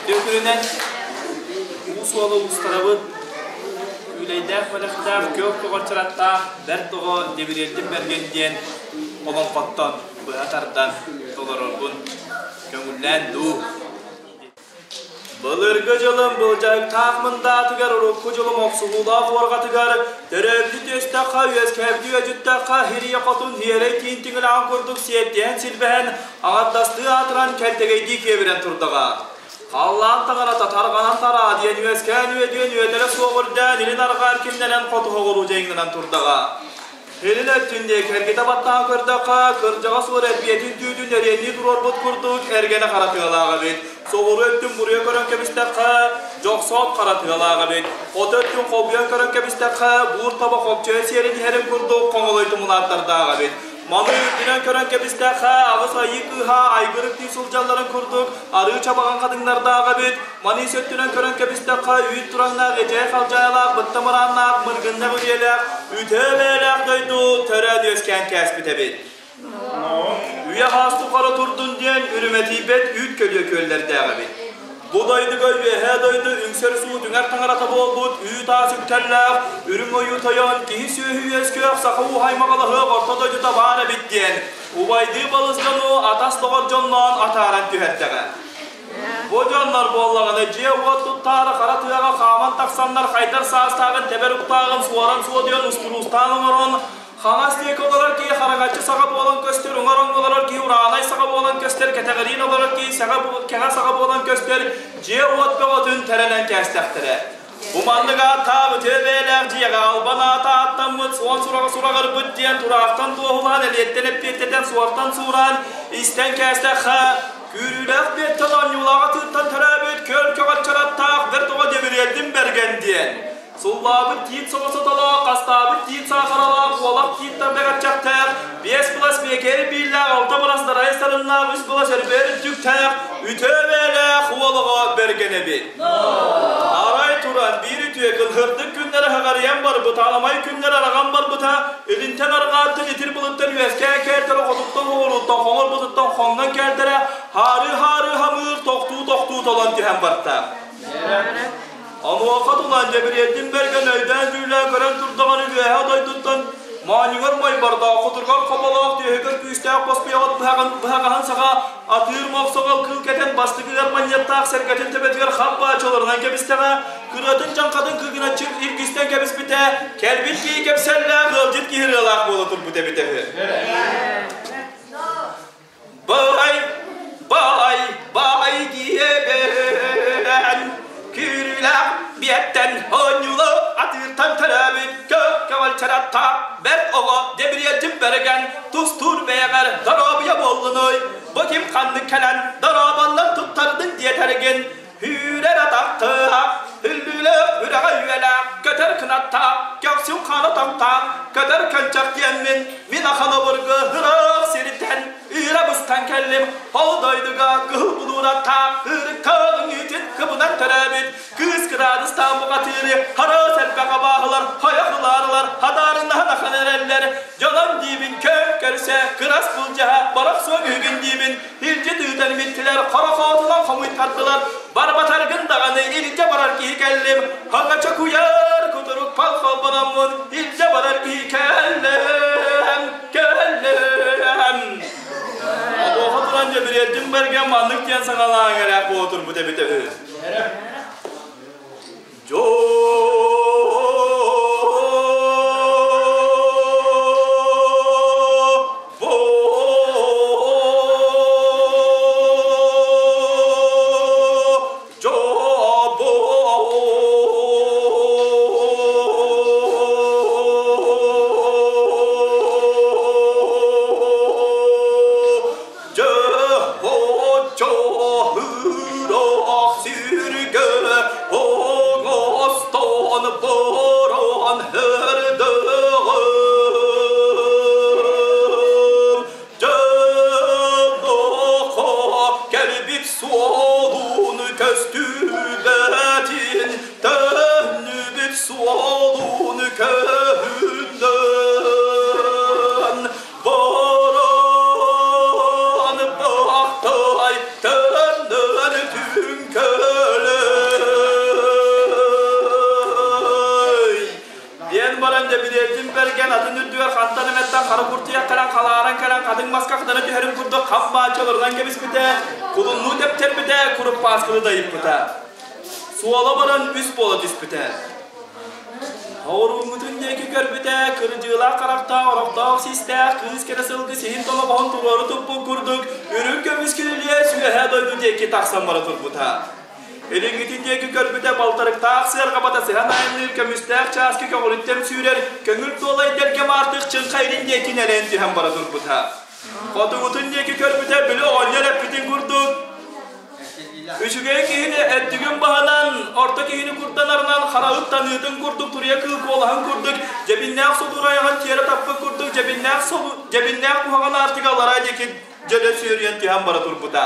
Үтүө күнүнэн уус уола уустарабыт, күүлэйдээх бэлэхтээх, күөх көҕөрчөраттаах бэрт оҕо Дебириэлдин Бэргэн диэн олоҥхоттон быһа тардан толорорбун көҥүллээн дуу. Былыргы дьылым былдьаһыктаах мындаатыгар, урукку дьылым охсуһуулаах уорҕатыгар, төрөөбүтү түөстэххэ, үөскээбити үөдүттэххэ, хирийэ хотун һиэрэй киин тиҥилэҕин курдук сиэрдиһэн силбэһэн, аҥардастыы аатыран кэлтэгэйдии киэбирэн турдаҕа. Халлаан таҥарата тарҕанан тараа диэн үөскээн үөдүөн үөдэрэ суох үрдээн, илин арҕаа эркиннэнэн хоту соҕуруу дьайыҥнанан турдаҕа. Илин өттүн диэки эргитэ баттаан көрдөххө, кырдьаҕас уол эрбиэтин түүтүн эриэннии туруорбут курдук эргэнэ хара тыалаах эбит. Соҕуруу өттүн буруйа көрөн кэбистэххэ, дьохсоот хара тыалаах эбит. Хоту өттүн холбуйан көрөн кэбистэххэ, буур таба хопчойо сиэрин иһэрин курдук хоҥолой тумулааттардаах эбит. Маны үрдүнэн көрөн кэбистэххэ, аҕыс айыы кыыһа айгырыктыы сылдьалларын курдук арыы чабаҕан хатыҥнардаах эбит. Маны ис өттүнэн көрөн кэбистэххэ, үүт тураҥнаах, эдьээй халдьаайылаах, бытта мырааннаах, мыргыннах үрүйэлээх, үтүө бэйэлээх дойду төрөөн үөскээн кээспит эбит. Үйэ хаас тухары турдун диэн үрүмэтийбэт үүт көлүө күөллэрдээх эбит. Бу дойдуга үөһээ дойду үҥсэр суу түҥэр таҥарата буолбут үүт-аас үктэллээх, үрүҥ ойуу тойон, киһи-сүөһү үөскүөх саха ууһай маҕалаһыах орто дойдута баар эбит диэн убайдыы балыс дьону атас-доҕор дьонноон атааран түһэрдэҕэ. Бу дьоннор буоллаҕына дьиэ-уот туттаары хара тыаҕа хааман тахсаннар хайдар саастааҕын тэбэр уктааҕын суоран суодуйан устуруустаан оҥорон хаҥас диэки олорор киһи хараҥаччы саҕа буолан көстөр, уҥар олорор киһи ураанай саҕа буолан көстөр, кэтэҕириин олорор киһи кэҕэ саҕа буолан көстөр, дьиэ-уот бөҕөтүн тэрэнэн кээстэхтэрэ. Бу маннык ааттаабыт бэйэлээх дьиэҕэ албан аата ааттаммыт, суон сураҕа сураҕырбыт диэн тураахтан туоһулаан, элиэттэн эппиэттэтэн, суортан сууран, истэн кээстэххэ, күүрүүлээх биэттэн оонньуулааҕа тыыттан төрөөбүт күөл көҕөччөраттаах бэрт оҕо Дьэбириэлдин Бэргэн диэн. Суллаабыт тиит соҕосотолоох, хастаабыт тиит саахаралаах, уолах тиит тарбаҕаччахтаах, биэс былас биэкэри бииллээх, алта былас дарайы сарыннаах, үс былас өрбөөр үрдүктээх, үтүө бэйэлээх уол оҕо Бэргэн эбит. Арай туран биир үтүө кылһырдык күннэрэ хаҕарыйан барбыта, аламай күннэр араҕан барбыта, илинтэн арҕааттан итир былыттан үөскээн кээлтэрэ, хотуттан оҕуруттан, хоҥор бутуттан хоҥнон кээлтэрэ, хаарыы-хаарыы хамыыр, тохтуу-тохтуу толон түһэн барта. Онуоха тулан Дьэбириэлдин Бэргэн өйдөөн-дьүүллээн көрөн турдаҕына үөһэ дойдуттан моонньугар мойбордоох, кутургар хоболоох, түөһүгэр күүстээх боспуйаҕыт быһаҕаһын саҕа атыыр мохсоҕол кыыл кэтэн бастакыгар манньыаттаах сэргэтин төбөтүгэр хап баачаларынан кэбистэҕэ, кырыатын дьаҥхатын кыгыначчы илгистэн кэбиспитэ, кэлбит киһи кэпсэллээх, ыалдьыт киһи ырыалаах буола турбут эбитэ үһү. Бай, бай, бай диэбэн, күүрүүлээх биэттэн оонньуулу атыыртан төрөөбүт көк-көҕөлчөрөттө бэрт оҕо Дебриэлдьин Бэргэн тустуур бэйэҕэр доруобуйа буоллунуй, бу ким ханнык кэлэн дорооболлон туттардын диэтэргин Үүрэр атахтаах, үллүүлээх үрэҕэ үөлээх, көтөр кынаттаах, көхсүн хаана томтаах, көтөр көнчөх диэммин, мин ахан обургу ыраах сиртэн үүрэ быстан кэллим. Ол дойдуга кыһыл булуураттаах, ыырыкка үҥүүтүн кыбынан төрөөбүт, кыыс кыраадыстаах бухатыыры хараас элбэх абааһылар, хойох ылаарылар, хадаарыннаһан ахан эрэллэр. Дьонон диибин көр көрсө, кырас былдьаһа, барах суон үһүгүн диибин, Илдьит ыытан имиттилэр, хорохоотунан хомуйтардылар. Барбатаргын даҕаны илдьэ барар киһи кэллим. Хаҥача куйаар кутурук пал холбономмун илдьэ барар киһи кэллим, кэллим. Онуоха туран Дьэбириэлдин Бэргэн маннык диэн саҥалаан эрэ буотурбут эбитэ үһү. Дьэ, оччо сүргө хам бааччы олорунан кэбиспитэ, кулуннуу тэптэрбитэ, куруппааскыны дайыппыта. Суола баран үс буола түспүтэ. Оҕуруҥҥутун диэки көрбүтэ, кырдьыылаах харахтаах, орохтоох систээх кыыс кэрэ сылгы сиһин толоҕоһун туруору туппут курдук, үрүҥ көмүс кирилиэс үөһээ дойду диэки тахсан бара турбута. Илиҥҥитин диэки көрбүтэ балтарыктаах сыарҕа батасыһан айанныыр көмүстээх чааскы көҕүлүттэн сүүрэр көҥүл туолай дэлгэм аартык чыҥха илин диэки нэлээн түһэн бара турбута. Хотугутун диэки көрбүтэ били оҕонньор эппитин курдук Үчүгэй киһини эттигин баһынан, орто киһини курданарынан хараҕыт таныытын курдук туруйа кыыл куолаһын курдук дьэбиннээх содур айаҕын тиэрэ таппыт курдук дьэбиннээх собу дьэбиннээх куһаҕан аартыга аллараа диэки дьөлө сүөрүйэн түһэн бара турбута.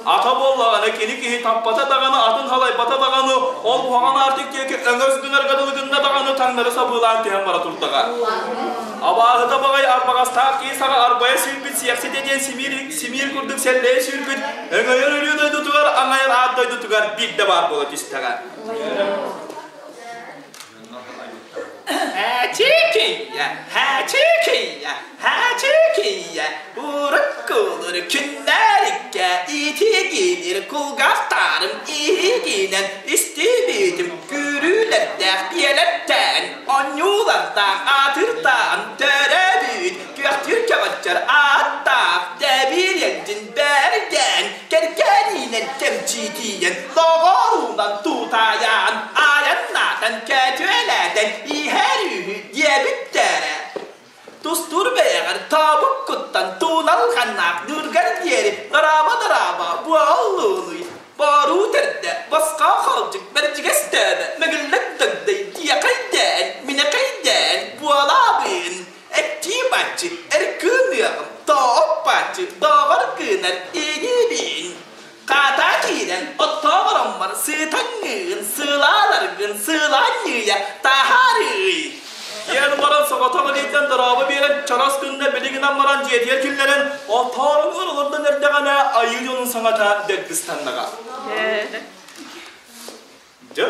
Ата буоллаҕына кини киһи таппата даҕаны, атын халайбата даҕаны, ол куһаҕан аартык диэки өҥөс гынарга дылы гынна даҕаны таҥнары сабыылаан түһэн бара турдаҕа. Абааһыта баҕай арбаҕастаах киһи саҕа арбайа сүүрбүт сиэхситэ диэн симиир, симиир курдук сэллэйэ сүүрбүт өҥөйөр өлүү дойдутугар аҥайар аат дойдутугар биирдэ баар буола түстэҕэ. Хачикия, хачикия, хачикия, уруккулар күннэриккэ итигинир кулгаахтарым иһигинэн истибитим күрүүлэрдээх биэлэртээн онньуулардаах аатыртаан төрөөбүт күөхтүүр көҕөччөр ааттаах дэбириэлдьин бэргэн кэргэниинэн кэмчитийэн доҕоруунан тутайан айаннаатан кэтүөлээтэн иһэр үһү диэбиттэрэ. Тустуур бэйэҕэр тообуккуттан тууналҕаннаах ньуургар диэри дорообо-дорообо буоллунуй Бооруу төрдө, босхо холдьук, бэрдьигэс төөбө, мөгүллэк дэгдэй, тиэхэйдээн, минэкэйдээн, буолаабыын, эттии баччы, эркыын ыаҕым, тоох баччы, дооҕор кыынар иэйиибиин. Хаатаа киирэн, оттооҕороммор сыытаҥҥыын, сыылааларгын, сыылаанньыйа, таһаарыый. Диэн баран соҕотох илиитинэн дорообо биэрэн чорос гынна билигинэн баран дьиэтигэр киллэрэн отооругар олордон эрдэҕинэ айыы дьонун саҥата дэлбистаннаҕа. Дьэ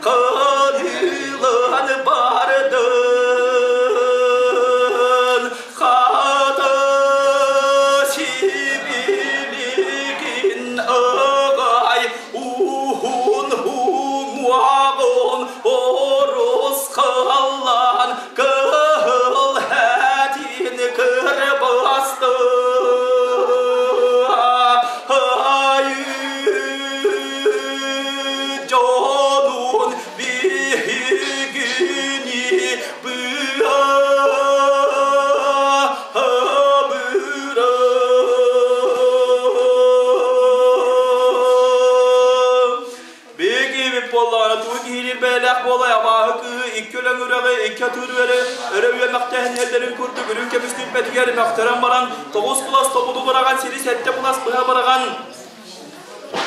Кыылан бардын хата сибилигин ығай уһун уҥуоҕун орус кыллан кыһыл хэтин кырбасты дьонун биһигини Биһиги буоллаҕына тугу киһилиир бэйэлээх буолай абааһы кыыһы икки өлөҥ үрэҕи икки атыыр үөрэ өрө үөмэхтэһэн иһэллэрин курдук үрүҥ көмүс түмпэтигэр мөхтөрөн баран тоҕус кулас тобулу быраҕан сири сэттэ кулас быһа быраҕан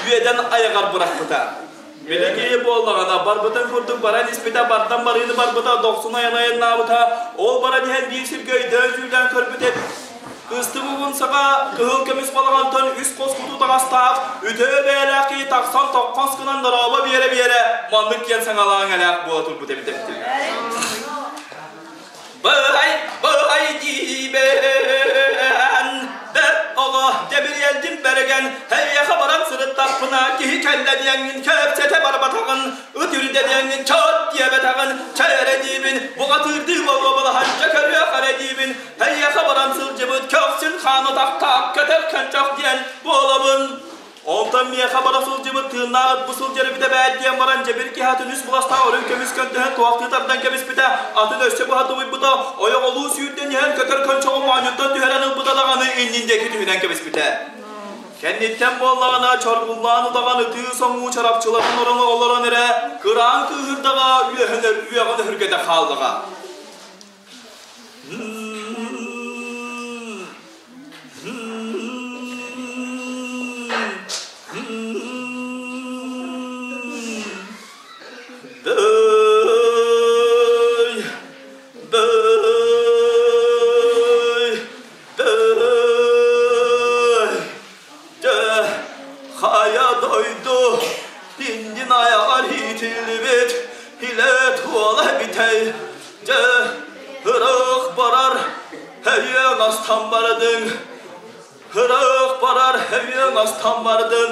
үөдэн айаҕар бырахпыта. Били буоллаҕына, барбытын курдук баран испитэ, бардан барыыны барбыта, дохсун айан айаннаабыта, ол баран иһэн биир сиргэ өйдөөн-дьүүллээн көрбүтэ, кыстык угун саҕа кыһыл көмүс балаҕантан үс хос куту таҥастаах, үтүө бэйэлээх киһи тахсан тоххос гынан дорообо биэрэ-биэрэ маннык диэн саҥалаан элээх буола турбут эбит эбит. Быһай, быһай диибэн, бэрт оҕо Дьэбириэлдьин бэргэн, эйиэхэ баран сырыттахпына киһи кэллэ диэҥҥин кэпсэтэ барбатаҕын, ыт үрдэ диэҥҥин чот диэбэтэҕин, чэй эрэ диибин, бухатыырдыы боруобалаһан дьэ көрүөх эрэ диибин, эйиэхэ баран сылдьыбыт көхсүн хаан утахтаах көтөр көнчөх диэн буолабын. Онтон миэхэ бара сылдьыбыт тыыннаах ыт бу сылдьар эбит эбээт диэн баран дьэбир киһи атын үс быластаах өрүн көмүс көнтөһөн туохтуу тардан кэбиспитэ, атын өссө быһа тубуйбута, ойоҕолуу сүүрдэн иһэн көтөр көнчөҕүн моонньуттан түһэрэн ылбыта даҕаны иннин диэки түһүнэн кэбиспитэ. Кэнниттэн буоллаҕына чоргуллаан удаҕан ытыы-соҥуу чарапчыларын ороҥо олорон эрэ кыраан кыыһырдаҕа үөһэн үөҕэн өһүргэтэ хааллаҕа. Дый, дый, дый, дьэ, хайа дойду иннин айаҕар иитиллибит илэ туола эбитэй, дьэ, ыраах барар өйүөҥ астан бардыҥ, ыраах барар өйүөҥ астан бардын,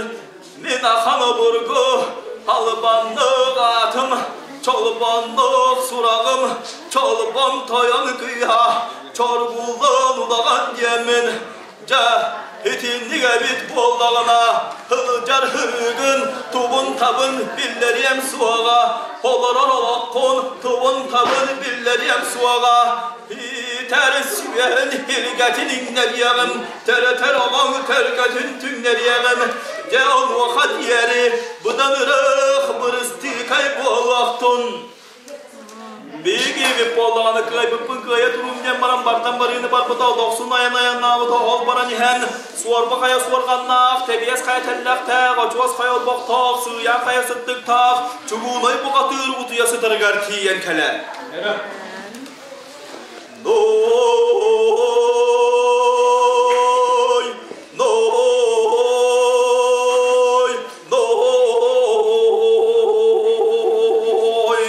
мин ахан обургу албаннык аатым, чолбоннук сураҕым, чолбон тойон кыыһа, чоргуллан улахан диэммин, Дьэ, итинник эбит буоллаҕына, сылдьар һыыгын, тубун-табын биллэриэм суоҕа, олорор олоххун тубун-табын биллэриэм суоҕа. Иитэр сүөһүн илгэтин иҥнэриэҕим, төрөтөр оҕоҥ төлкөтүн түҥнэриэҕим. Дьэ, онуоха диэри быдан ырых бырыстыыкай буолуохтун. Биһиги буоллаҕына кыайбыппын кыайа туруум диэн баран бартан барыыны барбыта дохсун айан айаннаабыта ол баран иһэн суорба хайа суорҕаннаах, тэбиэс хайа тэллэхтээх, очуос хайа олбохтоох, сыыйаан хайа сыттыктаах, чугуунай бухатыыр утуйа сытарыгар тиийэн кэлэр. Ной, ной, ной,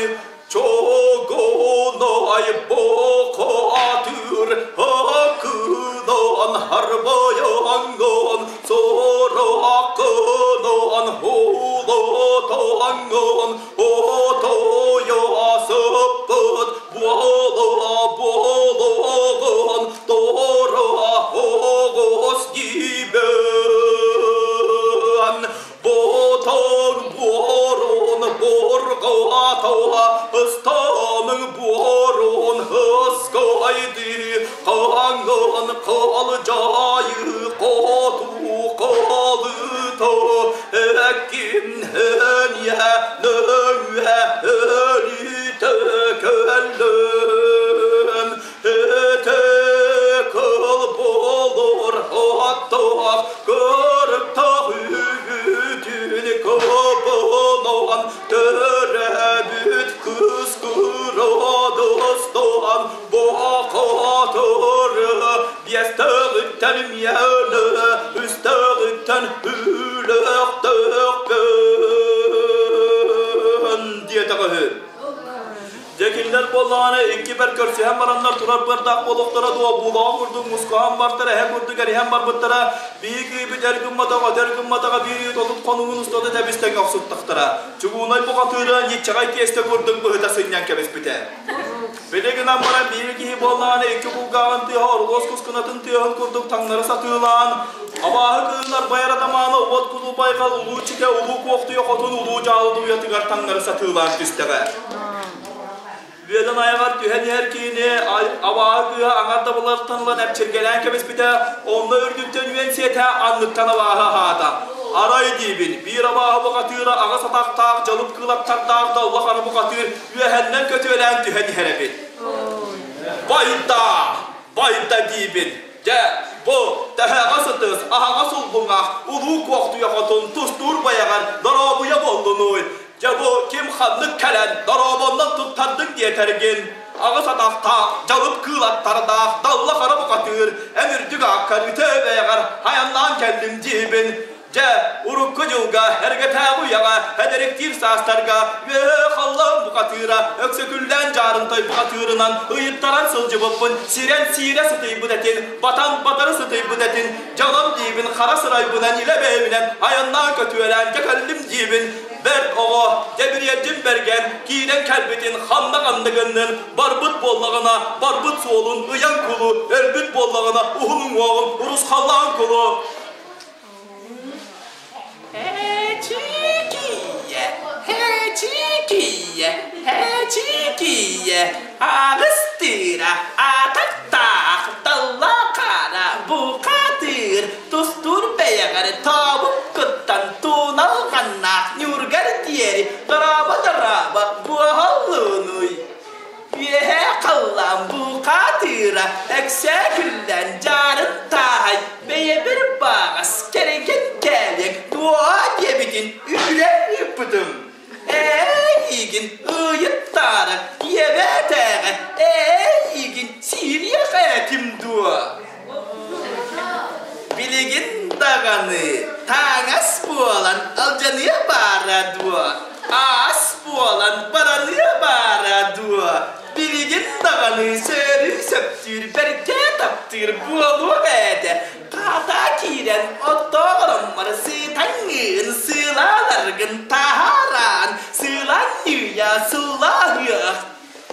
чогонай бокатыр, акынан харбаянган, соракынан хулатанган, отоясыппыт буола буологан, тора оҕус дибэн. Ботон буорун бургатауа, ыстаның буорун ыскайды, қаңын қал жайы қоту қалыты, әккин хөнье нөңе өлүтө көллөм, өтө кыл болор аттақ, көріп үгүтүн кыбынан, төрөбүт кыскырадыстан, бақатыры, биэстэгиттэн миэлэ, үстэгиттэн үлэхтэхпин диэтэҕэ Дьэ кинилэр буоллаҕына икки бэр көрсүһэн бараннар турар бырдаах буолуохтара дуо, буулаҕа курдук мускуһан бартара, эһэ курдук эриһэн барбыттара, биир кыйбыт эр гымматаҕа, өтөр гымматаҕа биир ыйыт отут хонугун устата тэбис-тэҥҥэ охсуттахтара. Чугуунай бухатыыра ньиччэҕэй тиэстэ курдук быһыта сынньан кэбиспитэ. Били гынан баран биир киһи буоллаҕына икки кулгааҕын тыаһа орулуос кускунатын тыаһын курдук таҥнары сатыылаан, абааһы кыыһын арбайар атамаана уот кулуу байҕал улуу читэ улуу куохтуйа хотун улуу дьаалы уйатыгар таҥнары сатыылаан түстэҕэ. Үөдэн айаҕар түһэн иһэр киһини абааһы кыыһа аҥар дабылартан ылан эпчиргэлээн кэбиспитэ, онно үрдүттэн үөн сиэтэ, анныттан абааһы аһаата. Арай диибин, биир абааһы бухатыыра аҕыс атахтаах дьалып кыылаттардаах даллах ара бухатыыр үөһэннэн көтүөлээн түһэн иһэр эбит. Байда! Байда диибин. Дьэ, бу тэһэҕэ сытыс, аһаҕас уллуҥах, улуу куохтуйа хотун тустуур байаҕар доруобуйа буоллунуй. Дьэ бу ким ханнык кэлэн дорообоннон туттардыҥ диэтэргин, аҕыс атахтаах, дьалып кыыл аттардаах, далла хара бухатыыр, эн үрдүк ааккар үтүө бэйэҕэр айаннаан кэллим диибин. Дьэ, урукку дьылга, эргэтээҕи үйэҕэ, эдэриктиир саастарга үөһэ халлаан бухатыыра, өксөкүллээн дьаарынтай бухатыырынан ыйыттаран сылдьыбыппын, сирэн сиирэ сытыйбыт этин, батан батары сытыйбыт этин, дьалам диибин, хара сырайбынан илэ бэйэбинэн айаннаан көтүөлээн дьэ кэллим диибин, бэрт оҕо, дьэбириэдьим бэргэн, киирэн кэлбитин ханна ханна гыннын, барбыт буоллаҕына, барбыт суолун ыйан кулу, өлбүт буоллаҕына, уһун уҥуоҕун урусхаллаан кулу. Һээчиикийэ, һээчиикийэ, һээчиикийэ, аҕыстыыра, атахтаах, таллаахаара, бухатыыр, тустуур бэйэҕэр тоойуом. атыыра Эксээкүллэн дьаарын тааһай бэйэбэр бааҕас кэрэгэн кээлиэк туоа диэбитин үүрэн ыыппытым. Эйигин ыйыттаары ийэбээтээҕэ эйигин сиириэх этим дуо? Билигин даҕаны таҥас буолан алдьаныа баара дуо? Аас буолан бараныа баара дуо? Билигин даҕаны сөрү сөптүүр бэркэ таптыыр буолуох этэ. Хаата киирэн оттооҕороммор сыытаҥҥыын сыылааларгын таһааран сыыланньыйа сыллаһыах.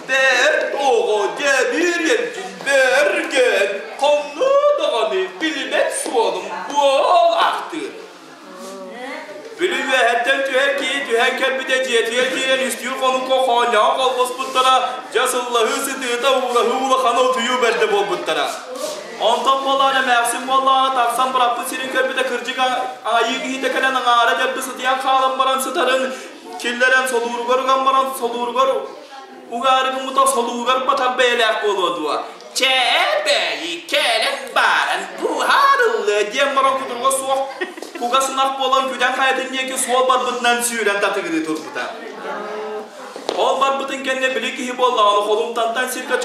Бэрт оҕо дьэбир эргин бэргэн хоннуу даҕаны билбэт суолум буолаахтыыр. Били үөһэттэн түһэр киһи түһэн кэлбитэ дьиэтигэр киирэн үстүүр хонукка хоонньоҕо холбоспуттара, дьэ сыллаһыы сытыыта уураһыы улахана утуйуу бэрдэ буолбуттара. Онтон буоллаҕына эмээхсин буоллаҕына тахсан бырахпыт сирин көрбүтэ кырдьык айыы киһитэ кэлэн аҥаара дэлби сытыйан хаалан баран сытарын киллэрэн солууругар уган баран солууругар угаары гыммыта солуугар батар бэйэлээх буолуо дуо? Чээ бэйи кэлэн баран буһарыллыа диэн баран кутуруга суох кугас ынах буолан күдэн хайатын диэки суол барбытынан сүүрэн татыгырыы турбута. Ол барбытын кэннэ били киһи буоллаҕына холумтантан сиргэ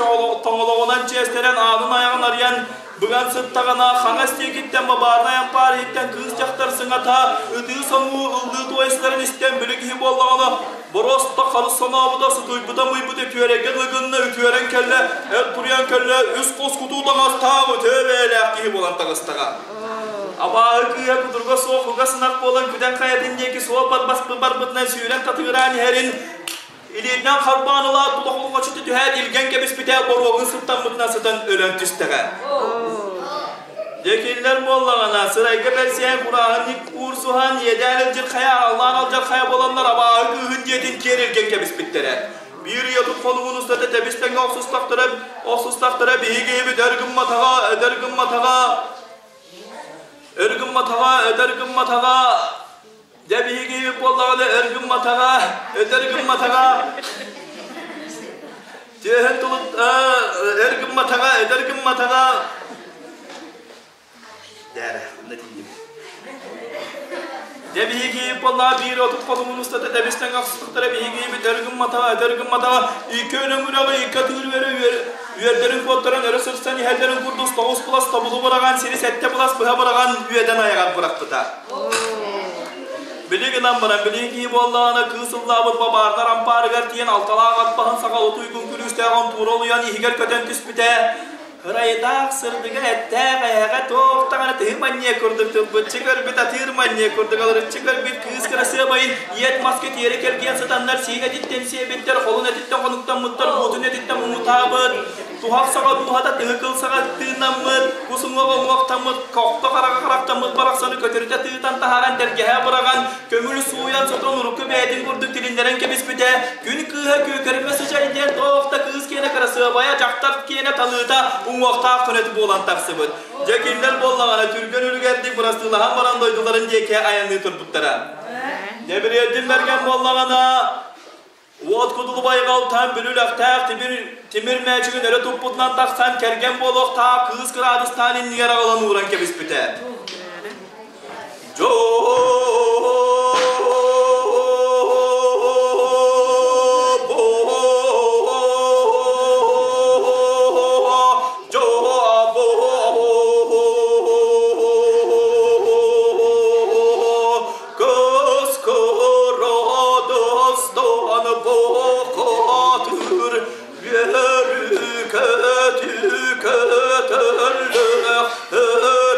тоҥолоҕунан чиэстэнэн аанын айаҕын арыйан быган сыттаҕына хаҥас диэкиттэн бабаарынай ампаар иһиттэн кыыс дьахтар сыҥата ытыы-соҥуу ыллыы туойсарын истэн били киһи буоллаҕына боруоста харыс сонообута сутуйбута мыйбыта үтүөрэргэ дылы гынна үтүөрэн кэллэ эр туруйан кэллэ үс хос кутуу таҥастаах үтүө бэйэлээх киһи буолан таҕыстаҕа. Абааһы кыыһа кутуруга суох угас ынах буолан күдэн хайатын диэки суол барбаспыт барбытынан сүүрэн татыгыраан иһэрин илиитинэн харбаан ылаат тута холоҥоччу түһээт илгэн кэбиспитэ боруогун сыттаммытынан сытан өлөн түстэҕэ. Дьэкиллэр буоллаҕына сырайга бэрсиһэн курааһынньык уурсуһан иэдээн илдьир хайа аллаан алдьар хайа буоланнар абааһы кыыһын дьиэтин киэр илгэн кэбиспиттэрэ. Биир уйатын хонугун устата тэбис-тэҥҥэ охсустахтара, охсустахтара биһиги эдэр гымматаҕа, эдэр гымматаҕа, өр гымматаҕа, эдэр гымматаҕа, дьэ биһиги буоллаҕына өр гымматаҕа, өтөр гымматаҕа, түөһүн тулут өр гымматаҕа, өтөр гымматаҕа, Дээрэ, онно тиийдим. Дьэ биһиги буоллаҕа биир 30 хонугун устата тэбис-тэҥ охсустахтара биһигибит өр гымматаҕа, өтөр гымматаҕа, икки өлөҥүрэҕи, икки атыыр үөрэ үөрдэрин куоттаран өрө сырсан иһэллэрин курдук тоҕус былас тобулу быраҕан, сири сэттэ былас быһа быраҕан үөдэн айаҕар бырахпыта. Били гынан баран, били киһи буоллаҕына кыыс ыллаабыт бабаардар ампаарыгар тиийэн алталаах ат баһын саҕа утуйгун күлүүстээх онтуура олуйан иһигэр көтөн түспүтэ. Ырайдаах сырдыга эттээх эһэҕэ туох даҕаны тыһы манньыа курдук тылбыччы көрбүт атыыр манньыа курдук алырыччы көрбүт кыыс кырасыабайын иэт маска тиэрэ кэлгийэн сытаннар сиик этиттэн сиэбиттэр холун этиттэн хонуктаммыттар буутун этиттэн муҥутаабыт туһах саҕа дууһата тыһы кыл саҕа тыыннаммыт кус уҥуоҕа уҥуохтаммыт кохто хараҕа харахтаммыт барахсаны көтүрүтэ тыытан таһааран тэлгэһэ быраҕан көҥүл сууйан сотон урукку бэйэтин курдук тилиннэрэн кэбиспитэ күн кыыһа күөкэрмэ сычай диэн туох да кыыс киэнэ кырасыабайа дьахтар киэнэ талыыта уҥуохтаах көнөтү буолан тахсыбыт. Дьэ кинилэр буоллаҕына түргэн үлүгэрдик бырастыылаһан баран дойдуларын диэки айанныы турбуттара. Дьэбириэлдин Бэргэн буоллаҕына уот кудулу байҕалтан бүлүлэхтээх тимир, тимир мээчигин өрө туппутунан тахсан кэргэн буолуохтаах кыыс кыраадыстаан иннигэр аҕалан ууран кэбиспитэ.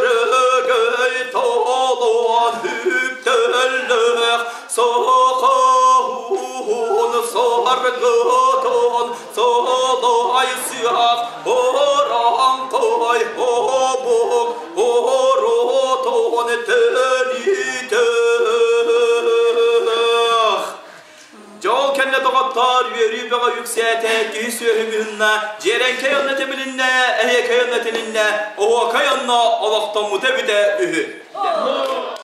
Өрөгөй толуон үктэллээх Сохоун саргытын солайсыах Ораңқай обук оротон тэнитэх Дьол кэннэ доҕоттоор, үөрүү бөҕө үксээтэ, киһи сүөһү мыһынна, дьиэрэҥкэй онно тэмилиннэ, эһиэкэй онно тилиннэ, оһуокай онно олохтоммута эбитэ үһү.